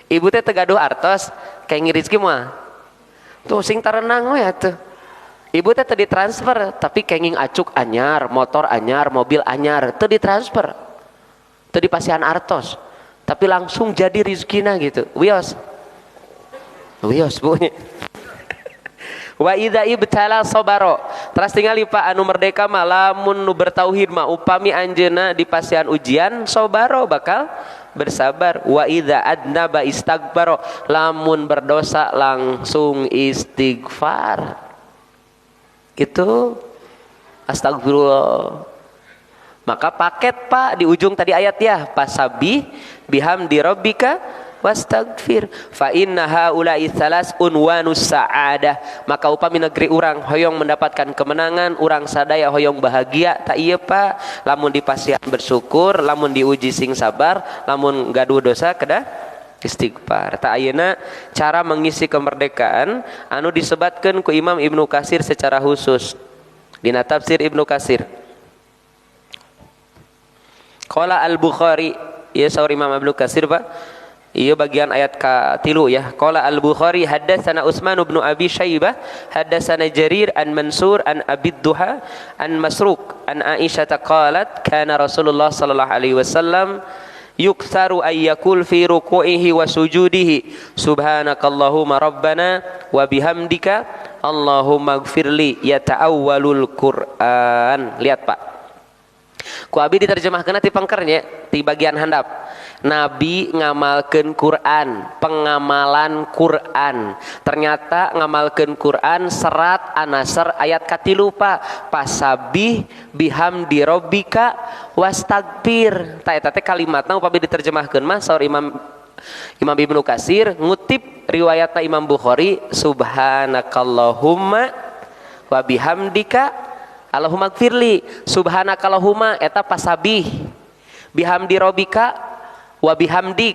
Ibu teh teu gaduh artos, kenging rezeki mah. Tuh sing tarenang we atuh. Ibu teh teu ditransfer, tapi kenging acuk anyar, motor anyar, mobil anyar, teu ditransfer. Teu dipasihan artos, tapi langsung jadi rezekina gitu. Wios. Wios Bu. Wa idza ibtala sabara. Teras tingali Pak anu merdeka mah lamun nu bertauhid mah upami anjeunna dipasihan ujian sabaro bakal bersabar. Wa idza adnaba istaghfara. Lamun berdosa langsung istighfar. Gitu. Astagfirullah. Maka paket Pak di ujung tadi ayat ya, pasabih bihamdi rabbika wastaghfir fa inna haula'i tsalas unwanus sa'adah. Maka upami negeri urang hoyong mendapatkan kemenangan, urang sadaya hoyong bahagia, tak iya Pak, lamun dipasihan bersyukur, lamun diuji sing sabar, lamun gaduh dosa kedah istighfar. Tak ayeuna cara mengisi kemerdekaan anu disebatkeun ku Imam Ibnu Katsir secara khusus dina tafsir Ibnu Katsir. Qala Al-Bukhari, ya saur Imam Ibnu Katsir Pak, Iya bagian ayat ka-3 ya. Qala Al-Bukhari haddatsana Utsman bin Abi Syaibah haddatsana Jarir an Mansur an Abi Duha an Masruq an Aisyah qalat kana Rasulullah sallallahu alaihi wasallam yuktsaru ay yakul fi ruku'ihi wa sujudihi subhanakallahumma rabbana wa bihamdika Allahumma ighfirli yata'awwalul Qur'an. Lihat Pak. Ku abi diterjemahkeun ti pengkernya ti bagian handap. Nabi ngamalkeun Quran, pengamalan Quran. Ternyata ngamalkeun Quran serat An-Nasr ayat katilu Pak. Pasabih bihamdi rabbika wastagfir. Tah eta teh kalimatna upami diterjemahkeun mah saur Imam Ibnu Katsir ngutip riwayatna Imam Bukhari subhanakallahumma wa bihamdika Allahumma gfirli. Subhanakallahumma eta pasabih bihamdi rabbika wa bihamdik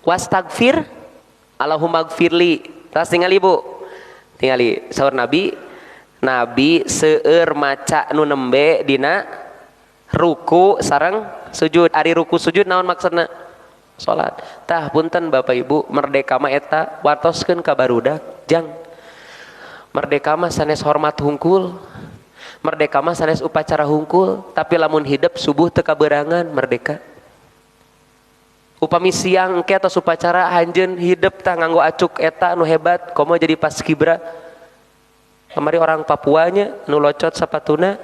wastagfir Allahumma gfirli. Terus tingali Bu, tingali saur Nabi, Nabi seueur maca nu nembe dina ruku sareng sujud. Ari ruku sujud naon maksudna? Salat. Tah punten Bapak Ibu, merdeka mah eta wartoskeun ka barudak jang. Merdeka mah sanes hormat hungkul. Merdeka mah sanes upacara hungkul, tapi lamun hidup subuh teu kaberangan merdeka. Upami siang engke atos upacara anjeun hidup tah nganggo acuk eta nu hebat komo jadi paskibra. Kamari orang Papuanya nu locot sapatuna.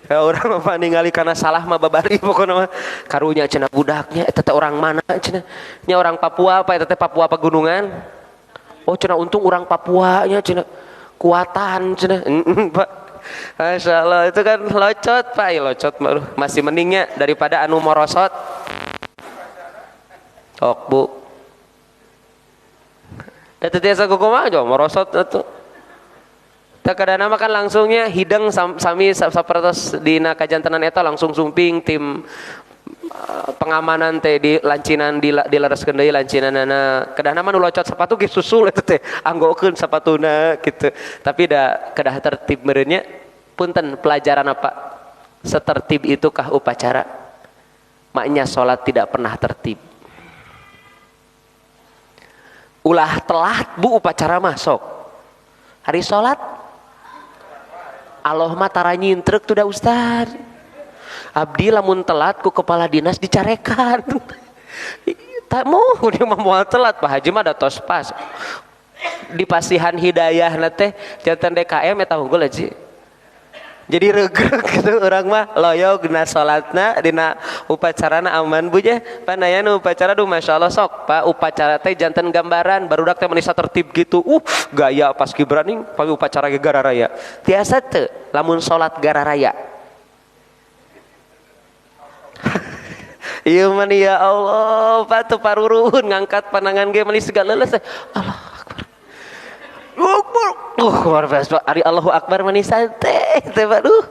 Ya urang mah ningali kana salah mah babari pokona mah karunya cenah budaknya eta teh orang mana cenah. Nya orang Papua apa eta teh Papua pegunungan. Oh cenah untung orang Papuanya cenah kuatan cenah. Pak. Masya Allah itu kan locot Pak, ya locot masih mendingnya daripada anu morosot. Ok Bu. Da teu tiasa kumaha jo morosot atuh. Tah kadana mah kan langsungnya hidang sami sapertos dina kajantenan eta langsung sumping tim pengamanan teh di lancinan dilereskeun deui lancinanana. Kedahna mah nu locot sepatu ge susul eta teh anggokeun sapatuna gitu. Tapi da kedah tertib meureunnya punten pelajaran apa? Setertib itukah upacara? Maknya salat tidak pernah tertib. Ulah telat Bu upacara mah sok. Hari salat Allah mah tara nyintrek tuh da Ustaz. Abdi lamun telat ku kepala dinas dicarekan. Tak mau dia mah moal telat Pak Haji mah da tos pas. Dipasihan hidayah na teh janten DKM eta unggul aja. Jadi regreg gitu urang mah loyog dina salatna dina upacarana aman Bu nya. Panaya nu upacara duh masyaallah sok Pak upacara teh janten gambaran barudak teh meuni satertib gitu. Gaya paskibra ning pami upacara ge gararaya. Tiasa teu lamun salat gararaya. Ieu mah ya Allah, Pak teu paruruhun ngangkat pandangan ge meuni segala leuleus. Allah akbar. Akbar. Luar biasa. Ari Allahu akbar meuni santai teh aduh.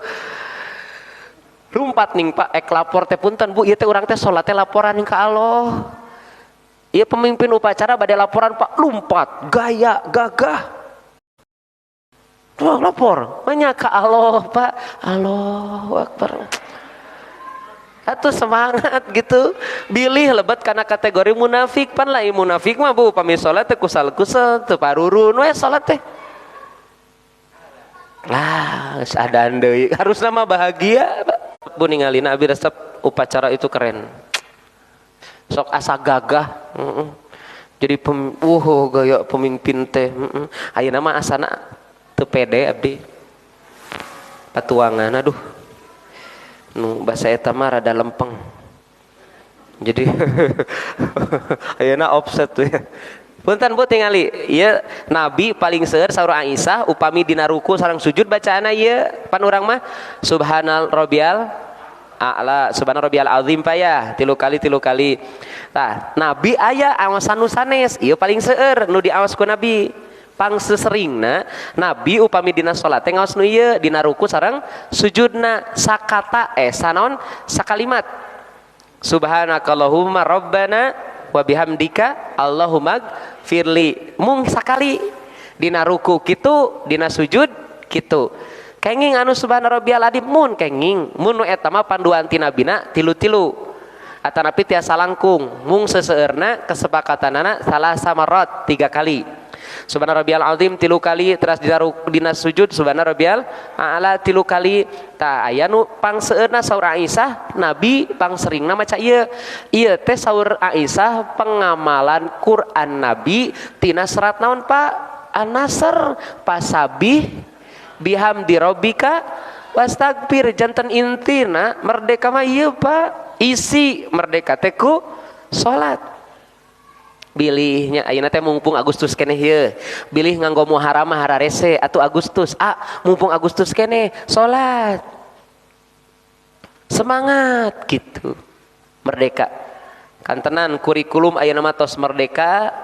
Lumpat ning Pak ek lapor teh punten Bu, ieu teh urang teh salat teh laporan ka Allah. Ieu pemimpin upacara bade laporan Pak, lumpat, gaya, gagah. Tuh lapor, banyak ka Allah Pak. Allahu akbar. Atau semangat gitu bilih lebet karena kategori munafik pan lain munafik mah Bu pami salat teh kusal-kusal teu parurun we salat teh lah geus adan deui harusna mah bahagia Bu ningalina abi resep upacara itu keren sok asa gagah jadi gaya pemimpin teh ayeuna mah asana teu pede abdi patuangan aduh nu bahasa eta mah rada lempeng. Jadi ayeuna offset tuh ya. Punten Bu tingali ieu Nabi paling seueur saur Aisyah upami dina ruku sareng sujud bacaanna ieu pan urang mah subhanal rabbiyal a'la subhana rabbiyal azim payah tilu kali. Tah Nabi aya awasan nu sanes ieu paling seueur nu diawas ku Nabi. Pangseseringna Nabi upami dina salat teh ngaos nu ieu dina ruku sareng sujudna sakata sanaon sakalimat subhanakallahumma rabbana wa bihamdika Allahumma gfirli mung sakali dina ruku kitu dina sujud kitu kenging anu subhana rabbiyal azim mun kenging mun nu eta mah panduan ti nabina tilu-tilu. Atanapi tiasa langkung mung seseueurna kesepakatanana salasa marrat 3 kali. Subhana rabbiyal azim 3 kali teras dina sujud subhana rabbiyal a'la 3 kali. Tah aya nu pangseueurna saur Aisyah Nabi pangseringna maca ieu. Ieu teh saur Aisyah pengamalan Quran Nabi tina serat naon Pak? An-Nasr pasabih bihamdi rabbika wastagfir. Janten intina merdeka mah ieu Pak. Isi merdeka teh ku salat. Bilihnya ayeuna teh mumpung Agustus keneh ieu. Bilih nganggo Muharram mah hararese atuh Agustus. Ah, mumpung Agustus keneh salat. Semangat gitu. Merdeka. Kantenan kurikulum ayeuna mah tos merdeka,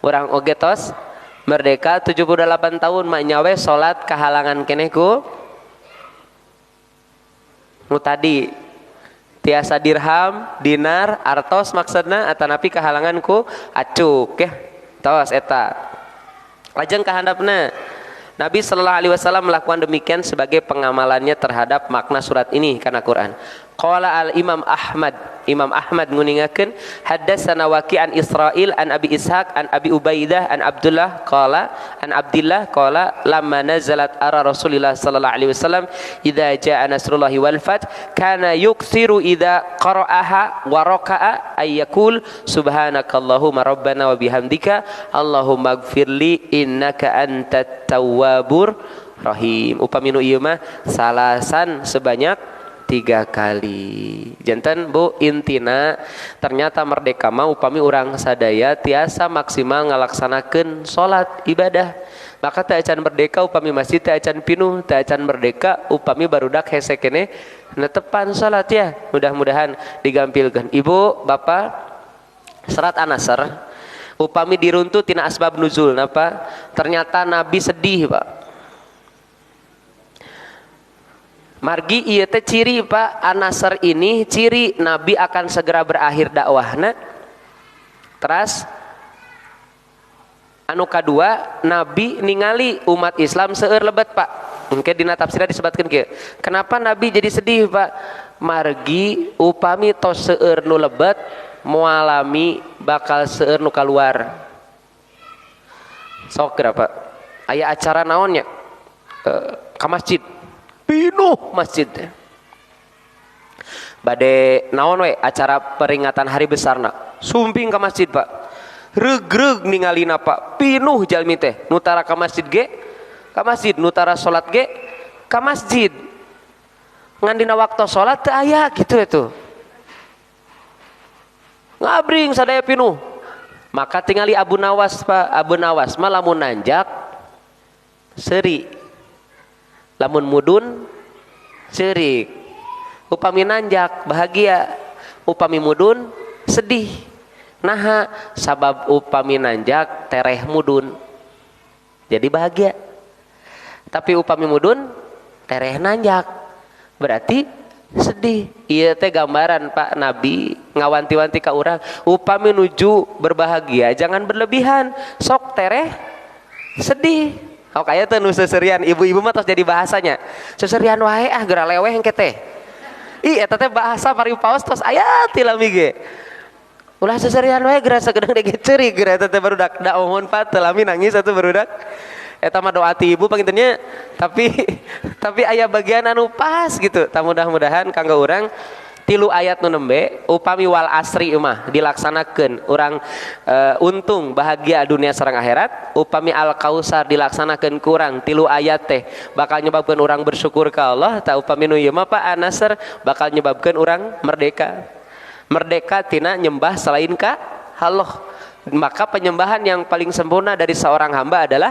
urang oge tos merdeka 78 tahun mah nyawe salat kahalangan keneh ku nu tadi. Tiasa dirham, dinar, artos maksudna atanapi kahalangan ku acuk ya. Tos eta. Lajeng kahandapna Nabi sallallahu alaihi wasallam melakukan demikian sebagai pengamalannya terhadap makna surat ini karena Quran. Qala al Imam Ahmad, Imam Ahmad nguningakeun haddatsana Waqi' an Israil an Abi Ishaq an Abi Ubaidah an Abdullah qala an Abdillah qala lamma nazalat ara Rasulillah sallallahu alaihi wasallam idza jaa nasrullahi wal fath kana yuksiru idza qara'aha wa raka'a ay yaqul subhanakallahumma rabbana wa bihamdika allahumma ighfirli innaka antat tawwabur rahim. Upami nu ieu mah salasan sebanyak 3 kali. Janten Bu intina ternyata merdeka mah upami urang sadaya tiasa maksimal ngalaksanakeun salat ibadah. Maka teu acan merdeka upami masjid teu acan pinuh, teu acan merdeka upami barudak hese keneh netepan salat ya. Mudah-mudahan digampilkeun. Ibu, Bapak, serat An-Nasr upami diruntut tina asbab nuzul napa? Ternyata Nabi sedih, Pak. Margi ieu teh ciri Pak An-Nasr ini ciri Nabi akan segera berakhir dakwahna. Teras anu kadua Nabi ningali umat Islam seueur lebet Pak. Engke dina tafsirna disebutkeun kieu. Kenapa Nabi jadi sedih Pak? Margi upami tos seueur nu lebet moalami bakal seueur nu kaluar. Sok geura Pak. Aya acara naon nya? Ka masjid. Pinuh masjid. Bade naon we acara peringatan hari besarna. Sumping ka masjid Pak. Regreg ningalina Pak. Pinuh jalmi teh. Nu tara ka masjid ge, ka masjid, nu tara salat ge, ka masjid. Ngan dina waktu salat teu aya kitu itu. Ngabring sadaya pinuh. Maka tingali Abu Nawas Pak. Abu Nawas mah lamun nanjak seuri. Lamun mudun ceurik. Upami nanjak bahagia, upami mudun sedih. Naha sabab upami nanjak tereh mudun jadi bahagia, tapi upami mudun tereh nanjak berarti sedih. Ieu teh gambaran Pak Nabi ngawanti-wanti ka urang upami nuju berbahagia jangan berlebihan, sok tereh sedih. Oh kaya teh nu seserian ibu-ibu mah tos jadi bahasanya. Seserian wae ah geura leweh engke teh. Ih eta teh bahasa paripaos tos aya ti lami ge. Ulah seserian wae geura sagedeng dege ceurik geura eta teh barudak da mohon Pak teu lami nangis atuh barudak. Eta mah doa ti ibu pangintennya tapi aya bagian anu pas gitu. Tah mudah-mudahan kanggo urang 3 ayat nu nembe upami wal asri mah dilaksanakeun urang untung bahagia dunia sareng akhirat. Upami al kausar dilaksanakeun ku urang 3 ayat teh bakal nyebabkeun urang bersyukur ka Allah. Ta upami nu ieu mah Pak An-Nasr bakal nyebabkeun urang merdeka. Merdeka tina nyembah selain ka Allah. Maka penyembahan yang paling sempurna dari seorang hamba adalah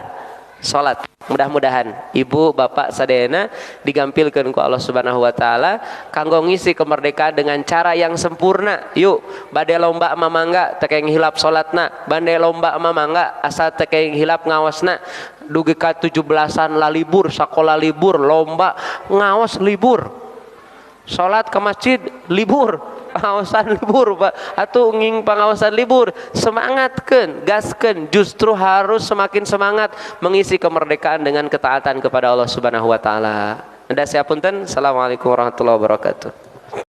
salat. Mudah-mudahan ibu bapak sadayana digampilkeun ku Allah Subhanahu wa taala kanggo ngisi kemerdekaan dengan cara yang sempurna. Yuk, bade lomba mamangga teu kenging hilap salatna, bade lomba mamangga asa teu kenging hilap ngawasna. Dugi ka 17-an la libur, sakola libur, lomba ngawas libur. Salat ke masjid libur, pengawasan libur Pak, atau nging pengawasan libur. Semangatkeun, gaskeun, justru harus semakin semangat mengisi kemerdekaan dengan ketaatan kepada Allah Subhanahu wa taala. Nda siapunten. Assalamualaikum warahmatullahi wabarakatuh.